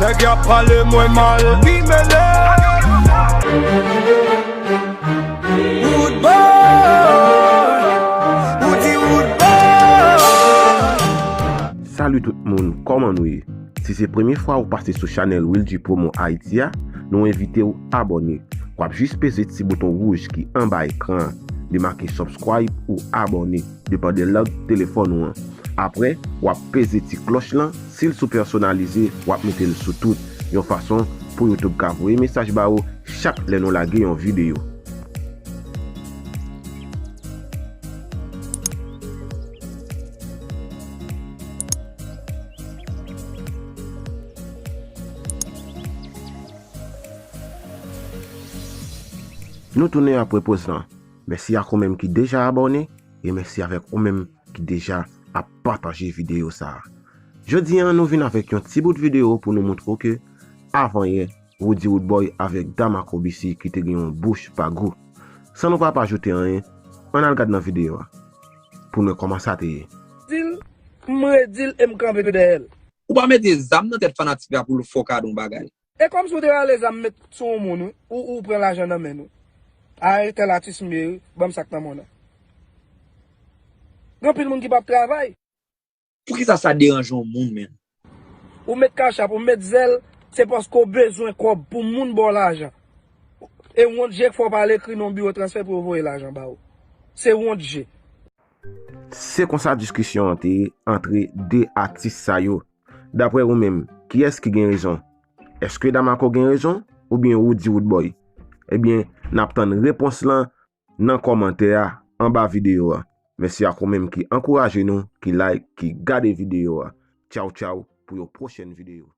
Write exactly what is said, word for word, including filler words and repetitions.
Nèg y ap pale mwen mal, wi mele. Wood boy, ou di wood boy. Salut tout moun, kòman nou ye? Si se premye fwa ou pase sou chanèl Wilgy Promo Haïti a, nou envite w abòne. W ap jis peze ti bouton wouj ki anba ekran an, li make subscribe ou abòne, depann de lang telefòn ou an. Apre, w ap peze ti klòch lan, si l sou pèsonalize, w ap mete l sou tout, yon fason pou YouTube ka voye mesaj ba ou chak lè nou lage yon videyo. Nou tounen apre poz lan. Mèsi ak ou menm ki deja abòne, e mèsi avèk ou menm ki deja ap pataje videyo sa a. Jodi a, nou vin avèk yon ti bout videyo pou nou montre w ke avanyè, Roody Roodboy avèk Damaco B C ki te gen yon bouch pa gou. San nou pa pa ajoute anyen, ann al gad nan videyo a pou n wè kòman sa te ye. Di l, m redi l e m kanpe dèyè l. Ou pa mete zam nan tèt fanatik la pou l fè w kado yon bagay. E kòmsi w te rale zam met sou yon moun, wi. Ou, ou pran lajan nan men nou. A, e tèl atis m ye, wi, ban m sa k nan men w nan. Gen anpil moun ki p ap travay. Poukisa sa deranje yon moun, menn? Ou met kachap, ou met zèl, se paske w bezwen kòb pou moun ba w lajan. E wont je k fè w pa al ekri nan yon biwo transfè pou yo voye lajan ba ou. Se wont je. Se konsa diskisyon an te ye antre de atis sa yo. Daprè ou menm, kiyès ki gen rezon? Èske Damaco gen rezon oubyen Roody Roodboy? Ebyen, n ap tann repons lan nan kòmantè a anba videyo a. Mèsi ak ou menm ki ankouraje nou, ki like, ki gade videyo a. Tchaw, tchaw, pou yon pwochèn videyo.